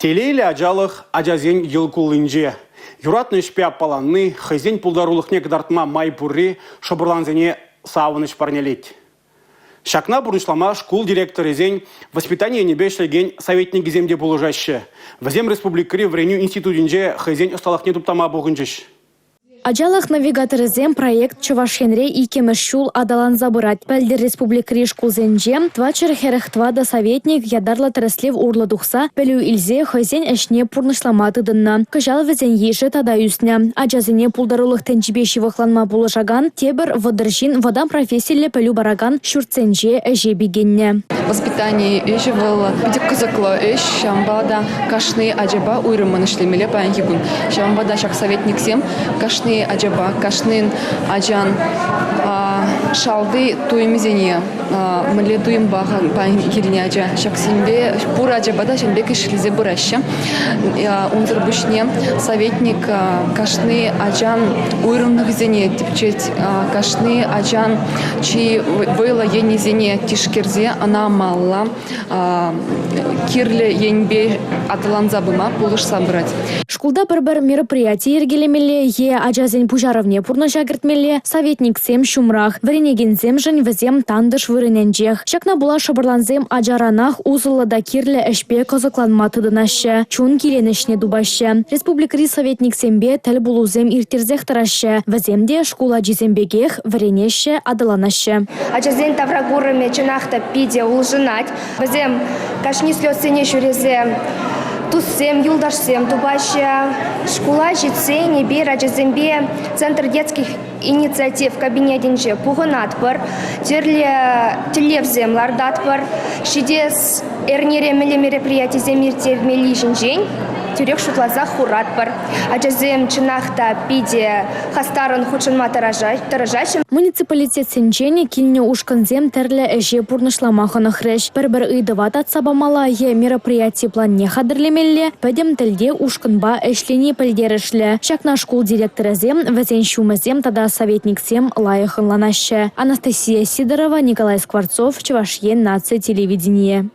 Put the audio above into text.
Телейлӗ ачалӑх ачасен йӑл куллинче. Юратнӑ ӗҫпе аппаланни, хӑйсен пултарулӑхне кӑтартма май пурри шӑпӑрлансене савӑнӑҫ парнелет. Ҫакна пурнӑҫлама шкул директорӗсен воспитани енӗпе ӗҫлекен советникӗсем те пулӑшаҫҫӗ. Вӗсем республикӑри вӗренӳ институтӗнче хӑйсен ӑсталӑхне туптама пухӑнчӗҫ. «Ачалӑх навигаторӗсем» проект Чӑваш Енре иккӗмӗш ҫул аталанса пырать. Пӗлтӗр республикӑри шкулсенче 444 советник ятарлӑ тӗрӗслев урлӑ тухса пӗлӳ илсе хӑйсен ӗҫне пурнӑҫлама тытӑннӑ. Кӑҫал вӗсен йышӗ тата ӳснӗ. Ачасене пултарулӑх тӗнчипе ҫывӑхланма пулӑшакан тепӗр 30 ҫын вӑтам профессиллӗ пӗлӳ паракан ҫуртсенче ӗҫе пикеннӗ. Воспитани ӗҫӗ вӑл питӗ кӑсӑклӑ ӗҫ, ҫавӑнпа та кашни ачапа уйрӑммӑн ӗҫлемелле паянхи кун. Ҫавӑнпа та ҫак советниксем кашни ачапа, кашнин ачан шалти туйӑмӗсене, мӗнле туйӑмпа паян килнӗ ача, ҫаксемпе пур ачапа та ҫавӑн пек ӗҫлесе пыраҫҫӗ. Унсӑр пуҫне советник кашни ачан уйрӑмлӑхӗсене тӗпчет, кашни ачан чи вӑйлӑ енӗсене тишкерсе ӑна малалла кирлӗ енпе аталанса пыма пулӑшса пырать. Шкулта пӗр-пӗр мероприяти йӗркелемелле е ачасен пуҫарӑвне пурнӑҫа кӗртмелле советниксем ҫумрах. Вӗренекенсемшӗн вӗсем тантӑш вырӑнӗнчех. Ҫакна пула шӑпӑрлансем ачаранах усӑллӑ та кирлӗ ӗҫпе кӑсӑкланма тытӑнаҫҫӗ, чун киленӗҫне тупаҫҫӗ. Республикӑри советниксемпе тӗл пулусем ирттерсех тӑраҫҫӗ. Вӗсем те шкул ачисем пекех вӗренеҫҫӗ, аталанаҫҫӗ. Ачасен тавракурӑмӗ чӑнах та питӗ улшӑнать. Вӗсем кашни слетсене ҫӳресе туссем, юлташсем тупаҫҫӗ. Шкула ҫитсен эпир ачасемпе Центр детских инициатив кабинетӗнче пухӑнатпӑр, тӗрлӗ тӗллевсем лартатпӑр. Ҫитес эрнере мӗнле мероприятисем ирттермелли ҫинчен тӳрех шутласа хуратпӑр. Ачасем чӑнах та питӗ хастаррӑн хутшӑнма тӑрӑшаҫҫӗ. Муниципалитетсенчен килнӗ ушкӑнсем тӗрлӗ ӗҫе пурнӑҫлама хӑнӑхрӗҫ. Пӗр-пӗр ыйтӑва татса памалла е мероприяти планне хатӗрлемелле, пӗтӗм тӗлте ушкӑнпа ӗҫлени пӗлтерӗшлӗ. Ҫакна шкул директорӗсем, вӗсен ҫумӗсем тата советниксем лайӑх ӑнланаҫҫӗ. Анастасия Сидорова, Николай Скворцов, Чӑваш Ен наци телевиденийӗ.